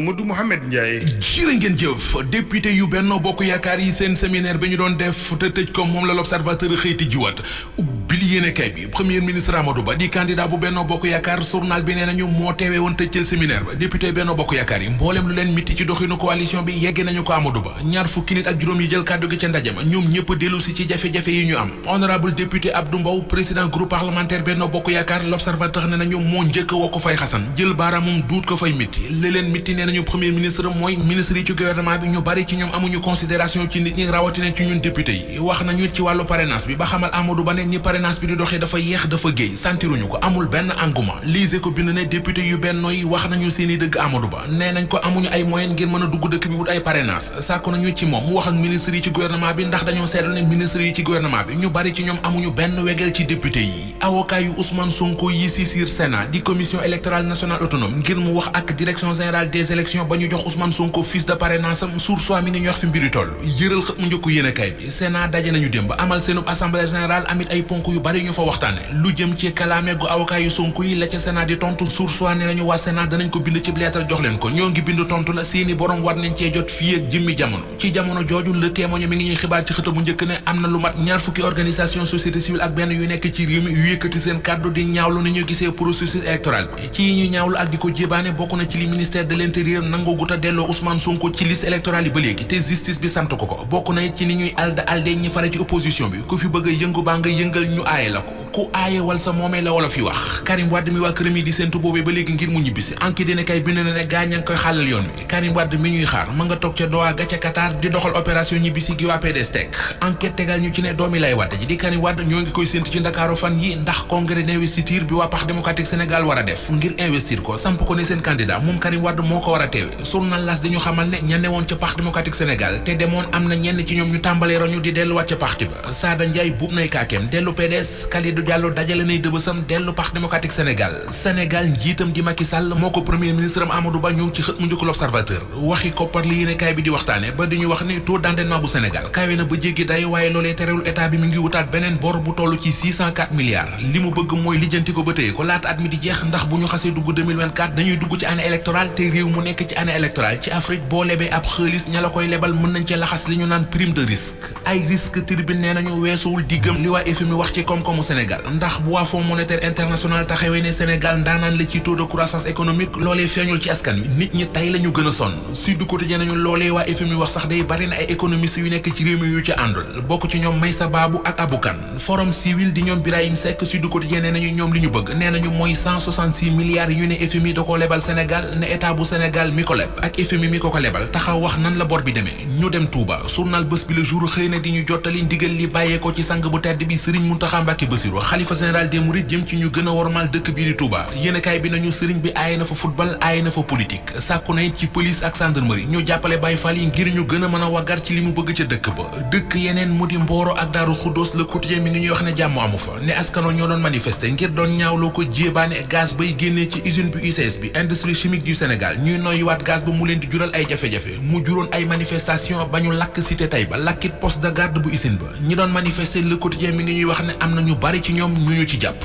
Mamadou Mouhamed Ndiaye. jërë ngeen jëf député yu Benno Bokk Yaakaar yi seen séminaire bi ñu doon def te tëj ko moom la l'Observateur xëyti jiwaat bil yéenekaay bi premier ministre Amadou Ba di candidat bu Benno Bokk Yaakaar journal bi nee nañu moo teewee woon tëjcal séminaire ba député Benno Bokk Yaakaar yi mbooleem lu leen mitti ci doxinu coalition bi yegge nañu ko Amadou Ba ñaar fukki nit ak juróom yi jël kàddu gi ca ndaje ma ñoom ñëpp dellu si ci jafe-jafe yi ñu am honorable député Abdou Mbow président groupe parlementaire Benno Bokk Yaakaar l'Observateur nee nañu moo njëkk woo ko fay xasan jël baaraamum duut ko fay mitti li leen mitti nee nañu premier ministre mooy ministre yi ci gouvernement bi ñu bari ci ñoom amuñu considération ci nit ñi rawatina ci ñun député yi wax nañu ci wàllu parrainage bi ba xamal Amadou Ba ne ni parrainage bi di doxee dafa yeex dafa géey santiruñu ko amul benn engouement lise ko bind ne député yu Benno yi wax nañu seeni dëgg Amadou Ba nee nañ ko amuñu ay moyen ngir mën a dugg dëkk bi wut ay parrainage sàkku nañu ci moom mu wax ak ministre yi ci gouvernement bi ndax dañoo seetlu ne ministre yi ci gouvernement bi ñu bari ci ñoom amuñu benn wegeel ci député yi avocat yu Ousmane Sonko yi saisir Sénat di commission électorale nationale autonome ngir mu wax ak direction générale des élections ba ñu jox Ousmane Sonko fiche de parrainage am Source A mi ngi ñu wax fi mbiri toll yëral xët mu njëkku yéenekaay bi Sénat daje nañu démb amal seenub assemblée générale amit ay ponk yu bari ñu fa waxtaane lu jëm ci kalaame gu avocat yu Sonko yi la ca Sénat di tontu Source A ne nañu waa Sénat danañ ko bind ci lettre jox leen ko ñoo ngi bind tontu la seeni borom war nañ cee jot fii ak jëmmi jamono ci jamono jooju Le Témoin mi ngi ñuy xibaar ci xët mu njëkk ne am na lu mat ñaar fukki organisation société civile ak benn yu nekk ci réew mi yu yëkkati seen kàddu di ñaawlu ni ñu gisee processus électoral bi ci ñu ñaawlu ak di ko jébaane bokk na ci li ministère de l'intérieur nangu guta delloo Ousmane Sonko ci liste électorale yi ba léegi te justice bi sant ko ko bokk na ci ni ñuy alde ñi fare ci opposition bi ku fi bëgg a yëngu baa nga yëngal ñu aaye la ko ku aaye wal sa moomee la wala fi wax Karim Wade mi waa këram yi di séntu boobee ba léegi ngir mu ñibbisi enquête dina kay bind na ne gaañ a ngi koy xàllal yoon wi Karim Wade mi ñuy xaar ma nga toog ca Doha ga ca Qatar di doxal opération ñibbisi gi waa PDS teg enquête tegal ñu ci ne doomi lay Wade ji di Karim Wade ñoo ngi koy séntu ci Ndakaaru fan yi ndax congrès d'investiture bi waa Parti démocratique Sénégal war a def ngir investir ko samp ko ne seen candidat moom Karim Wade moo ko war a teewe journal L'As dañu xamal ne ña newoon ca Parti démocratique Sénégal te demoon am na ñenn ci ñoom ñu tàmbalee roñu di delluwaat ca parti ba Sada Ndiaye buub nay kaakeem dellu PDS Kalidou Diallo dajale nay dëbësam dellu Parti démocratique Sénégal njiitam di Macky Sall moo ko premier ministre am Amadou Ba ñoo ci xët mu njëkk l'Observateur waxi koppar li yéenekaay bi di waxtaane ba diñu wax ni taux d'endettement bu Sénégal kawe na ba jéggi day waaye loolee terewul état bi mi ngi wutaat beneen bor bu toll ci 604 milliards li mu bëgg mooy lijjanti ko ba téye ko laata at mi di jeex ndax bu ñu xasee dugg 2024 dañuy dugg ci année électorale te réew mu nekk ci année électorale ci Afrique boo lebee ab xaalis ña la koy lebal mën nañ ci laxas li ñu naan prime de risque ay risque tribune nee nañu weesuwul diggam li waa FMI wax ci koom-koomu Sénégal ndax bu waa Fonds monétaire international taxawee ne Sénégal ndaanaan la ci taux de croissance économique loolee feeñul ci askan wi nit ñi tey la ñu gën a sonn Sud Quotidien nañu loolee waa FMI wax sax day bari na ay économistes yu nekk ci réew mi yu ci àndul bokk ci ñoom Maysa Babou ak Aboukan Forum Civil di ñoom Birahim Seck Sud Quotidien nee nañu ñoom li ñu bëgg nee nañu mooy 166 milliards yu ne FMI da koo lebal Sénégal ne état bu Sénégal mi ko leb ak FMI mi ko lebal taxaw wax nan la bor bi demee ñu dem Touba journal Bës Bi Le Jour xëy na di ñu jottali ndigal li bàyyeekoo ci sang bu tedd bi Serigne Mountakha Mbacké Bassirou xalifa général des Mourides jëm ci ñu gën a wormal dëkk bii di Touba yéenekaay bi nañu Serigne bi aaye na fa football aaye na fa politique sàkku na it ci police ak gendarmerie ñu jàppale Baye Fall yi ngir ñu gën a mën a waggar ci li mu bëgg ca dëkk ba dëkk yeneen mu di Mboro ak Daaru Xuddoos Le Quotidien mi ngi ñuy wax ne jàmm amu fa ne askano ñoo doon manifester ngir doon ñaawloo ko jéebaane gaz bay génnee ci usine bi UCS bi industrie chimique du Sénégal ñuy noyyiwaat gaz ba mu leen di jural ay jafe-jafe mu juróon ay manifestation ba ñu lakk cité Taïba lakkit poste de garde bu usine ba ñi doon manifester Le Quotidien mi ngi ñuy wax ne am na ñu bari ci ñoom ñu ci jàpp